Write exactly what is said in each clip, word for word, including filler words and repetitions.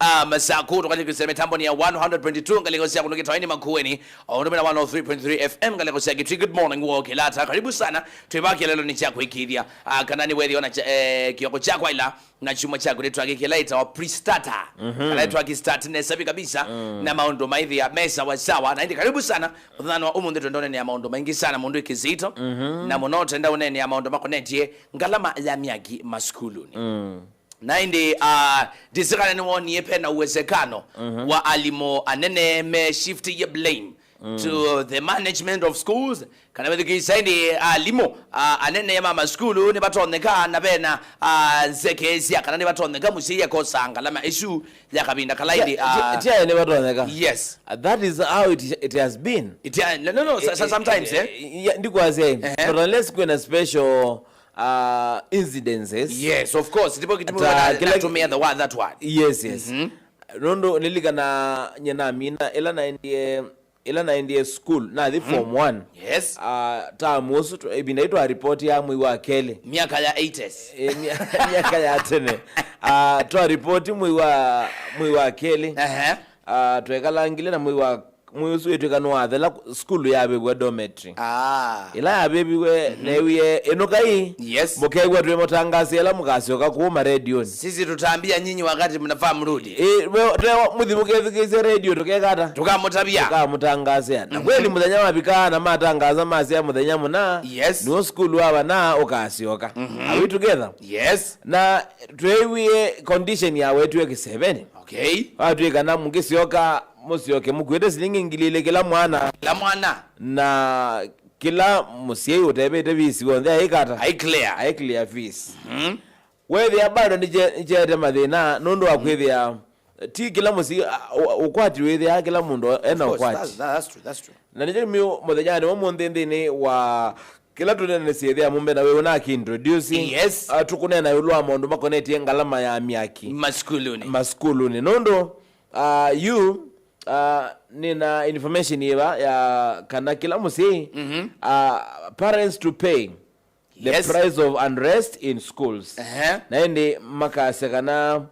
Ah, Masaku, tũkalikĩsya mĩtamboni ya one hundred point two ngalĩko sya kũndũ kĩtawa-inĩ Makueni, o ũndũ ũmwe na one oh three point three F M ngalĩko sya Kitui. Good morning, Wokilata. Karibu sana. Twĩ vaa kĩeleelonĩ kya kũĩkĩĩthya, ah, kana nĩweethĩwa na kya-, eh, kĩoko kyakwa ĩla na kyumwa kyaku nĩtwakĩkĩla ĩtawa pre-starter. Kana nĩtwakĩ-start nesa vyũ kabisa, na maũndũ maĩthĩa me sawa sawa. Na ĩndĩ karibu sana. Mũthenya wa ũmũnthĩ twenda ũneenea maũndũ maingĩ sana, mũndũ ĩ kĩzito. Na mũno twenda ũneenea maũndũ makonetye ngalama ya myaki masukulunĩ. Na ĩndĩ, ah, ndisikana nĩwonie pena uwezekano wa alimũ anene me shift ye blame to the management of schools, kana methukĩĩsya ĩndĩ alimũ, ah, anene ma masukulu nĩvatonyeka na vena, ah, nzekeesya kana nĩvatonyeka mũsyai akosa ngalama ĩsu ya kavinda kala ĩndĩ, ah, tiaye nĩvatonyeka. Yes. Uh, that is how it, it has been. It, uh, no, no, no, so, so sometimes, eh? Yeah, ndikwasya, but unless kwĩna special, uh, incidences. Yes, of course. Ndipo kitu ta kila natumia the word, that word. Yes, yes. Nũndũ nilikana nye namina ĩla naendie, ĩla naendie school, nathi form one. Yes. Uh, tamu ũsu, ĩvinda ĩtwa report ya mwei wa kelĩ. Miaka ya eighties. Eh, mia-, miaka ya tene. Uh, twa report mwei wa, mwei wa kelĩ. Ehe. Uh, twekalangile na mwei wa mwei ũsu wĩtw'ĩka nĩwathela, sukulu yavĩvw'a dormitory. Ah. Ĩla yavĩviwe, neewie, "Ĩnũkai, yes, mũkew'a twĩ mũtangaasi ĩla mũkasyoka kũu maredionĩ." Sisi tutaambia nyinyi wakati mnafaa mrudi. Ĩ, we, twewa, mũthi mũkethukĩĩsya redio, tũkeka ata? Tũkamũtavya. Tũkamũtangaasĩa. Na kweli mũthenya wavikaa na matangaasa masya mũthenya mũna, yes, nĩw'o sukulu wa vana ũkasyoka. Are we together? Yes. Na tweewie condition yawetiwe kĩsevenĩ. Okay. Watw'ĩka na mũkĩsyoka, mũsyoke mũkuĩte silingi ngili ilĩ kĩla mwana. Kĩla mwana. Na kĩla mũsyai ũtevĩte fees w'onthe aikata. Ai clear. Ai clear fees. Wethĩa bado nĩkye-, nĩkyeete mathĩna nũndũ wa kwĩthĩa ti kĩla mũsyai, a, ũ-, ũkwati wĩthĩaa kĩla mũndũ ena ũkwati. Of course, that's, that's true, that's true. Na nĩkyo kĩtumi mũthenyanĩ wa ũmũnthĩ nthĩnĩ wa kĩla tũneenanĩsye ĩthĩa mũmbe na wĩ ũnaki introduce. Yes. Uh, tũkũneena ĩũlũ wa maũndũ makonetye ngalama ya myaki. Masukulunĩ. Masukulunĩ. Nũndũ, uh, yu, uh, nĩna information yĩva ya kana kĩla mũsyai, uh, parents to pay the, yes, price of unrest in schools. Ehe. Na ĩndĩ makasya kana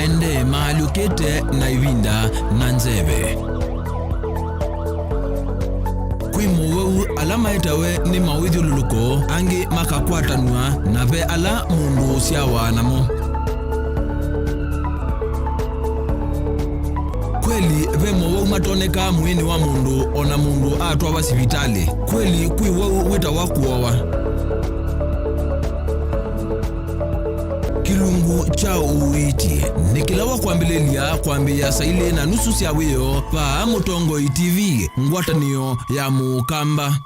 maendee maalyũkĩte na ĩvinda na nzeve. Kwĩ mowau ala maetawe nĩ mawĩthyũlũlũko, angĩ makakwatanw'a, na ve ala mũndũ ũsyawa namo. Kweli, ve mowau matonekaa mwĩĩnĩ wa mũndũ o na mũndũ atwawa sivitalĩ. Kweli, kwĩ wau wĩtawa kũowa. Kĩlungu kya ũiiti nĩ kĩla wa kwambĩlĩlya kwambĩĩa saa ilĩ na nusu sya wĩoo vaa Mũtongoi T V, ngwatanĩo ya Mũkamba.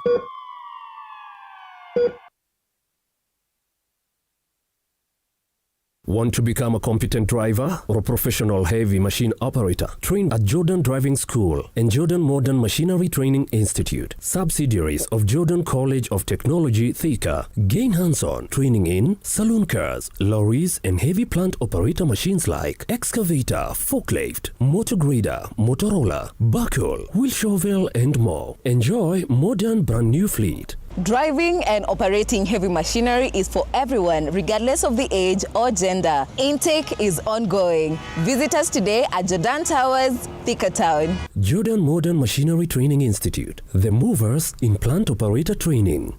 Want to become a competent driver or a professional heavy machine operator? Train at Jordan Driving School and Jordan Modern Machinery Training Institute, subsidiaries of Jordan College of Technology, Thika. Gain hands-on training in saloon cars, lorries, and heavy plant operator machines like excavator, forklift, motor grader, motor roller, backhoe, wheel shovel, and more. Enjoy modern brand new fleet. Driving and operating heavy machinery is for everyone, regardless of the age or gender. Intake is ongoing. Visit us today at Jordan Towers, Thika Town. Jordan Modern Machinery Training Institute, the movers in plant operator training.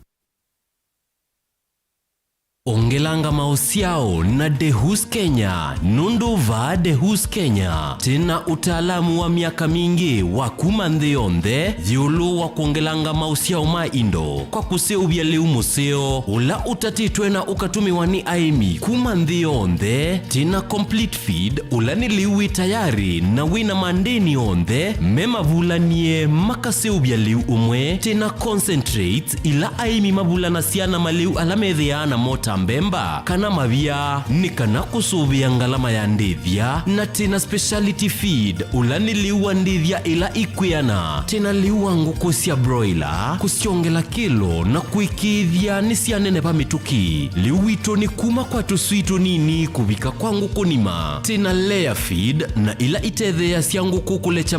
Ongelanga maũsyao na Dehus Kenya, nũndũ vaa Dehus Kenya twĩ na ũtaalamu wa myaka mingĩ wa kuma nthĩ yonthe ĩũlũ wa kwongelanga maũsyao ma indo kwa kũseũvya lĩu mũseo ũla ũtatĩtwe na ũkatũmĩwa nĩ aĩmi kuma nthĩ yonthe. Twĩ na complete feed, ũla nĩ lĩu wĩ tayarĩ na wĩ na mandĩni onthe me mavulanie makaseũvya lĩu ũmwe. Twĩ na concentrates, ila aĩmi mavulanasya na malĩu ala methĩaa namo ta mbemba kana mavia, nĩ kana kũsũvĩa ngalama ya ndĩthya. Na twĩ na speciality feed, ũla nĩ lĩu wa ndĩthya ila ikwĩana. Twĩ na lĩu wa ngũkũ sya broiler, kũsyongela kĩlo na kũĩkĩĩthya nĩsyaneneva mĩtũkĩ. Lĩu witũ nĩ kuma kwa tũswii tũnini kũvika kwa ngũkũ nima. Twĩ na layer feed na ila itetheeasya ngũkũ kũlekya